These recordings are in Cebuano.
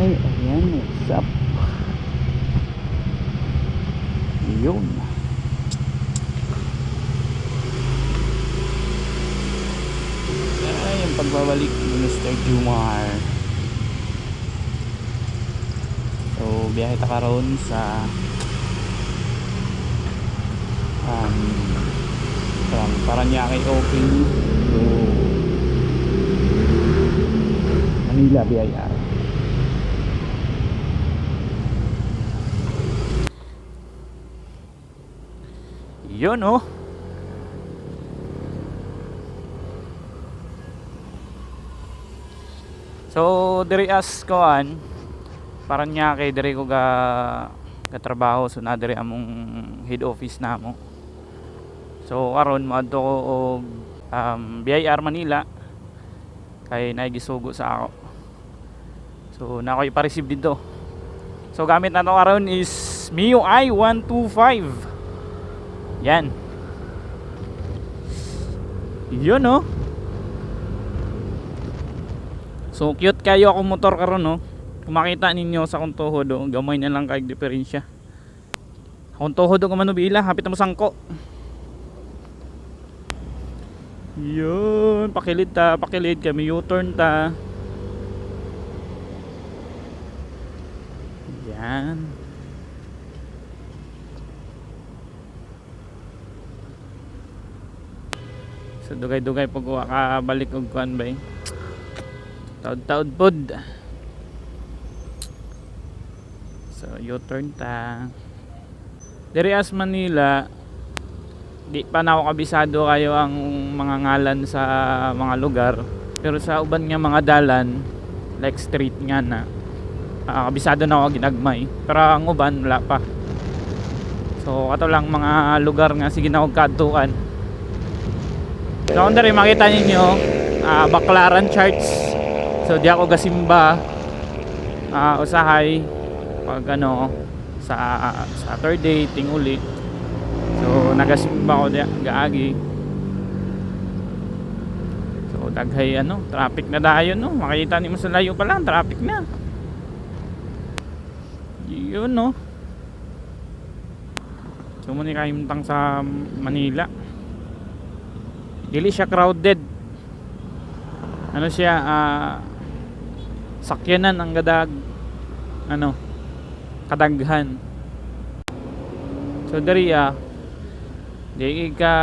Ay, ayan, what's up? Yun. Ay, ang pagbabalik ni Mr. Jumar. So, biyahe ta karon sa from Paranaque OP to Manila BIR. Yun, oh. So diri as koan Paranaque, diri ko ga katrabaho, so na diri among head office namo. So karon moadto ko og BIR Manila kay naay gisugo sa ako. So na ako ipa-receive dito. So gamit nato karon is Mio i125. Yan. Yun, oh. So cute kayo akong motor karon, no. Kung makita ninyo sa akong tuhod, oh, gamay na lang kay diferensya. Akong tuhod og manubila, hapit na mo sangko. Yun, pakilid ta, pakilid kami, U-turn ta. Yan. So dugay-dugay pag wa ka balik og kuan bay. Taod-taod pod. So U-turn ta. Diri as Manila, di pa na ako kabisado kayo ang mga ngalan sa mga lugar. Pero sa uban nga mga dalan, like street nga na, kabisado na ako ginagmay. Pero ang uban wala pa. So kato lang mga lugar nga sige na og kaadtuan. So kung diri makita ninyo, Baclaran Church. So di ako gasimba usahay pag ano sa Saturday tinguli. So nagasimba ko diya gaagi. So daghay ano, traffic na dayon, no. Makita nimo sa layo pa lang, traffic na. Yun, no. So mo ni kahimtang sa Manila. Dili siya crowded. Ano siya, sakyanan ang gadag ano kadaghan. So diri di ka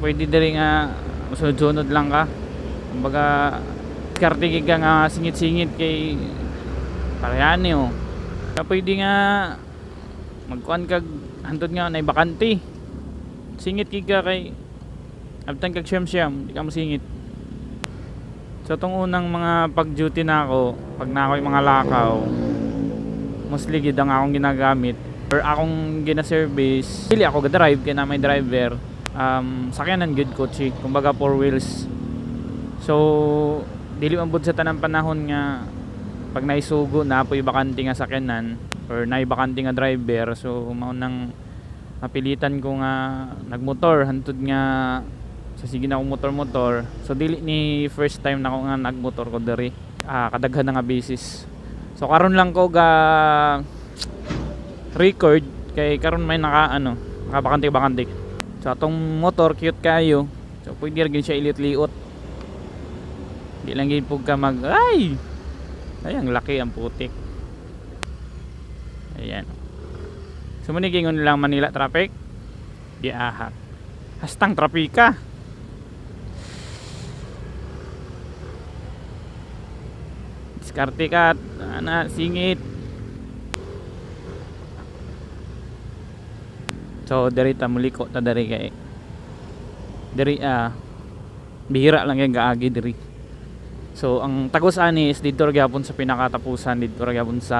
pwede diri nga sunod-sunod lang ka. Kumbaga diskarte ka nga singit-singit kay parehani, oh. Ka pwede nga magkuan kag hantod nga nay bakante. Singit kay ka kay abtan kag siyam-siyam, di ka masingit. So tong unang mga pag-duty na ako, pag na ako'y mga lakaw, mostly gid ang akong ginagamit or akong gina-service. Dili ako ga-drive kay na may driver. Sakyanan gid, kotse, kumbaga four wheels. So dili man pud sa tanang panahon nga pag naisugo na apoy bakante nga sakyanan or naay bakante nga driver, so mao nang mapilitan ko nga nagmotor hantod nga sa sige na akong motor-motor. So dili ni first time na ako nga nagmotor ko diri. Kadaghan na nga basis. So karon lang ko ga record kay karon may naka ano, nakabakante-bakante. So atong motor cute kayo. So pwede ra gyud siya iliot-liot. Di lang gyud pug ka mag ay. Ay, ang laki ang putik. Ayan. So muni gingon lang Manila traffic. Di ahak. Hastang trapika. Diskarte ka, ana, singit. So diri ta muliko ta diri kay diri bihira lang yung gaagi diri. So ang tagos ani is didto ra gyapon sa pinakatapusan, didto ra gyapon sa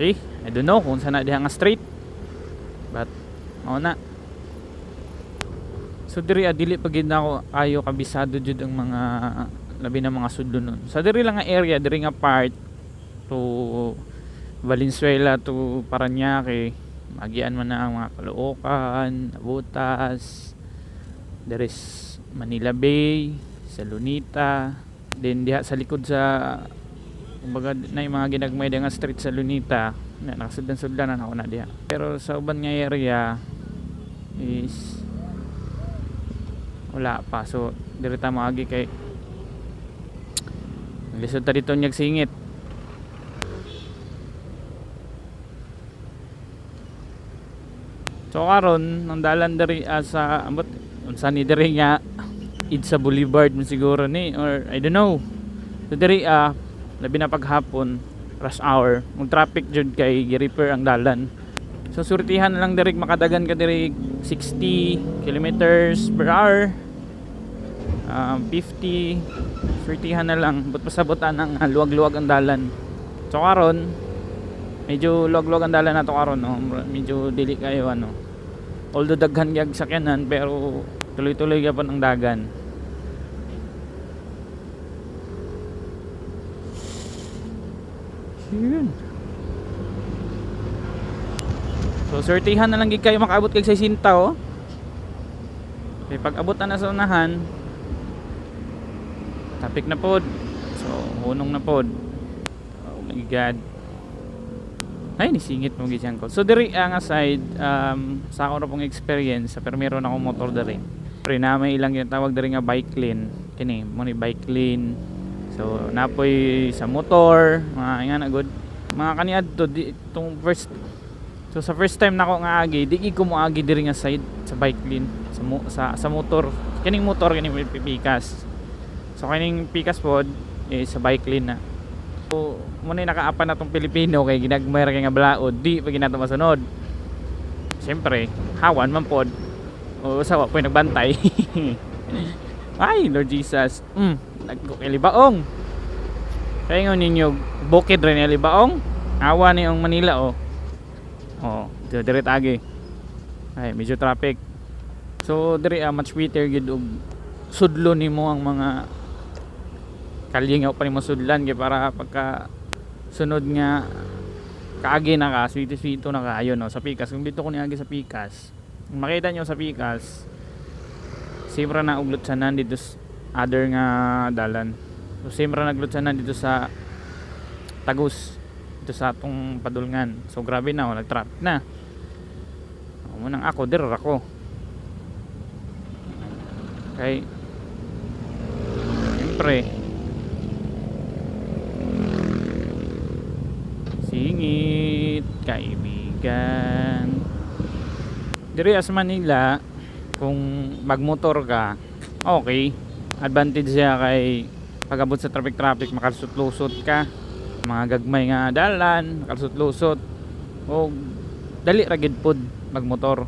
I don't know kung saan na diha nga street. But mao na. So diri dili pa gid nako ayo kabisado jud ang mga labi na mga sudlonon. Sa diri lang nga area, diri nga part to Valenzuela to Parañaque, magian man na ang mga Caloocan, Navotas, there is Manila Bay. Sa Lunita, then diha sa likod sa, kumbaga na yung mga ginagmay nga street sa Lunita na nakasudlan-sudlan na ako na diha. Pero sa uban nga area is wala pa. So diri ta moagi kay lisod ta dito nyag singit. So karon ang dalan diri sa ambot unsa ni diri nga EDSA Boulevard man siguro ni or I don't know. So diri labi na paghapon, rush hour, mag traffic jud kay gi-repair ang dalan. So surtihan lang diri, makadagan ka diri 60 kilometers per hour, 50, surtihan na lang but pasabotan ang luwag-luwag ang dalan. So karon medyo luwag-luwag ang dalan nato karon, no? Medyo dili kayo ano, although daghan gyud sakyanan pero tuloy-tuloy gyapon ang dagan. Yun. So surtihan na lang gid kayo makaabot kag 60 oh. Kay pag abot na sa unahan, traffic na pod. So hunong na pod. Oh my God. Ay, nisingit mo gid ko. So diri ang side, sa ako ra pong experience, pero meron akong motor diri. Pero na may ilang ginatawag diri nga bike lane. Kini mo ni bike lane. So napoy sa motor, mga nga na good. Mga kaniadto di itong first. So sa first time nako nga agi, di gid ko moagi diri nga side sa bike lane sa mo, sa motor. Kining motor kini may pikas. So kining pikas pod eh, sa bike lane na. So mo na nakaapan na tong Pilipino kay ginagmay ra kay nga balaod, di pa ginato masunod. Siyempre, hawan man pod. O sa wa po'y nagbantay. Ay, Lord Jesus. Nagko kay libaong. Kaya nga ninyo, bukid rin ni libaong. Awa ni ang Manila oh. Oh, dire agi. Ay, medyo traffic. So diri much better gid og sudlo nimo ang mga kalye nga pa nimo sudlan kay para pagka sunod nga kaagi na ka, sweet-sweet na ka, ayun no, sa Pikas. Kung dito ko niagi sa Pikas, kung makita nyo sa Pikas, same ra na og lutsanan dito sa other nga dalan. So same ra naglutsanan dito sa Tagus, dito sa atong padulngan. So grabe na, oh, nag-traffic na. Oh, munang ako, dir ako. Okay. Siyempre. Singit, kaibigan. Diri as Manila, kung magmotor ka, okay. Advantage siya kay pag-abot sa traffic-traffic, makalusot-lusot ka. Mga gagmay nga dalan, makalusot-lusot. O dali ra gid pod magmotor.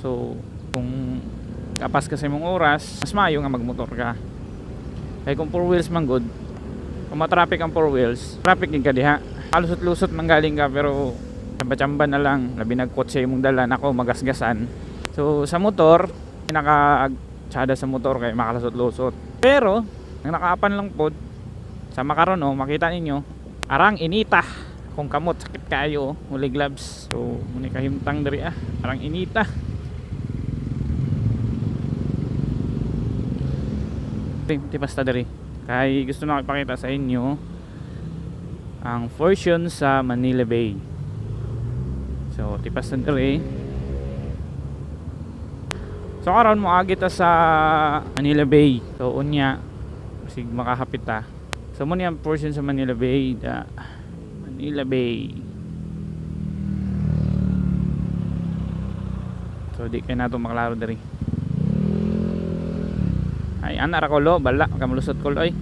So kung kapas ka sa imong oras, mas maayo nga magmotor ka. Kay kung four wheels man good, kung ma-traffic ang four wheels, traffic din ka diha. Kalusot-lusot man galing ka pero tsamba-tsamba na lang, labi nagkotse imong dala nako magasgasan. So sa motor, pinaka tsada sa motor kay makalusot-lusot. Pero ang nakaapan lang pod sa makaron oh, makita ninyo, arang inita. Kung kamot sakit kayo, huli gloves. So muni kahimtang diri arang inita. Di basta diri. Kay gusto na ipakita sa inyo ang portion sa Manila Bay. So tipas na diri. So karon moagi ta sa Manila Bay. So unya sig makahapit ta. So mo ni ang portion sa Manila Bay, the Manila Bay. So di kay nato maklaro diri. Ay ana ra ko lo, bala kamalusot ko lo ay.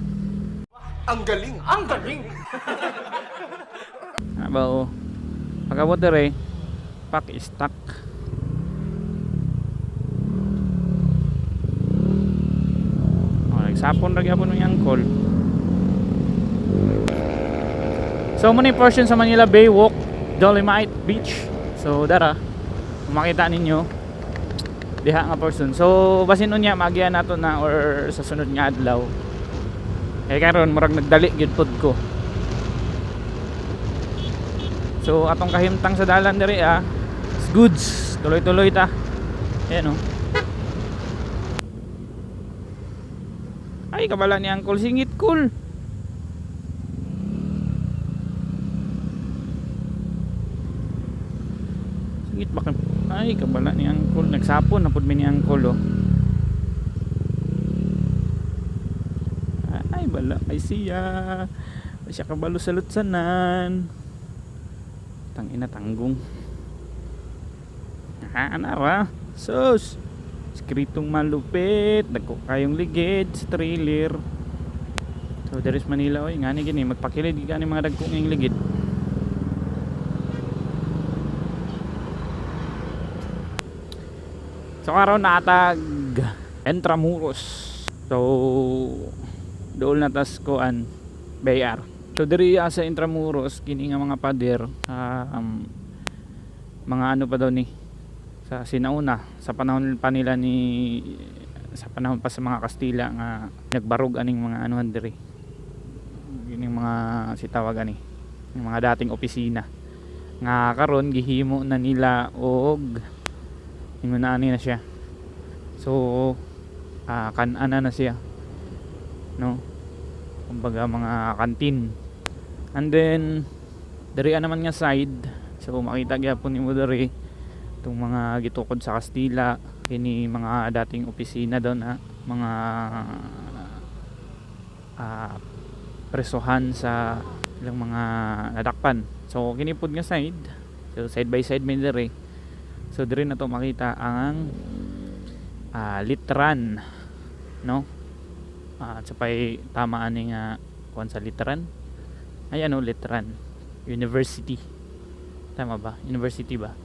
Ang galing! Ang galing! Ano ba oh? Pag-abot diri, pak stuck. Oh, nagsapon ra gyapon ng angkol. So mo ni portion sa Manila Bay Walk, Dolomite Beach. So dara, kung makita ninyo diha nga portion. So basin unya maagian nato na or sa sunod nga adlaw. Kay karon murag nagdali gyud pod ko. So atong kahimtang sa dalan diri it's goods. Tuloy-tuloy ta. Ayan oh. Ay, kabala ni Uncle singit cool. Singit ba ka? Ay, kabala ni Uncle. Nagsapon na pud mi ni Uncle oh. Ay, bala kay siya. Ay, siya kabalo sa lutsanan. Tangina tanggong. Ah, ra. Sus. Skritong malupit, dagko kayong ligid sa trailer. So there is Manila oy, ngani gini magpakilid gani mga dagko ngayong ligid. So karon naatag Intramuros. So dool na tas kuan BIR. So diri sa Intramuros kini nga mga pader mga ano pa daw ni sa sinauna sa panahon pa nila ni sa panahon pa sa mga Kastila nga nagbarog aning mga anuhan diri. Kining mga sitawag ani, yung mga dating opisina nga karon gihimo na nila og ingon na ani na siya. So kan-ana na siya. No? Kumbaga mga kantin. And then diri naman nga side, so makita gyapon nimo diri itong mga gitukod sa Kastila, kini mga dating opisina daw na mga presohan sa ilang mga nadakpan. So kini pod nga side, so side by side may diri. So diri na to makita ang Letran, no? At sa pay tama ani nga kuan sa Letran. Ay ano, Letran University. Tama ba? University ba?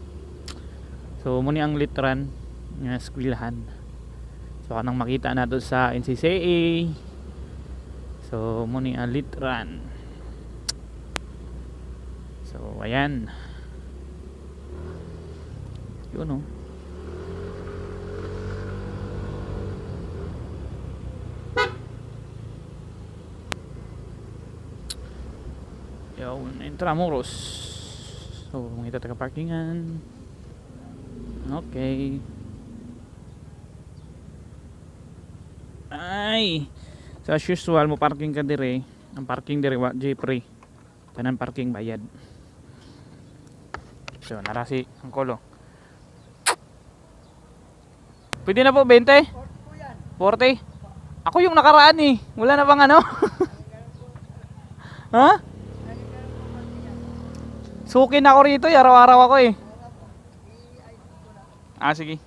So mo ni ang Letran nga eskwelahan. So kanang makita nato sa NCCA. So mo ni ang Letran. So ayan. Yun oh. Yun, Intramuros. So, makita taga parkingan. Okay. Ay! So as usual, mo parking ka dire. Ang parking dire wa jay free. Tanan parking bayad. So, narasi ang kolo. Pwede na po 20? 40? Ako yung nakaraan eh. Wala na bang ano? Ha? Suki na ako rito, eh. Araw-araw ako eh. Ah, sige.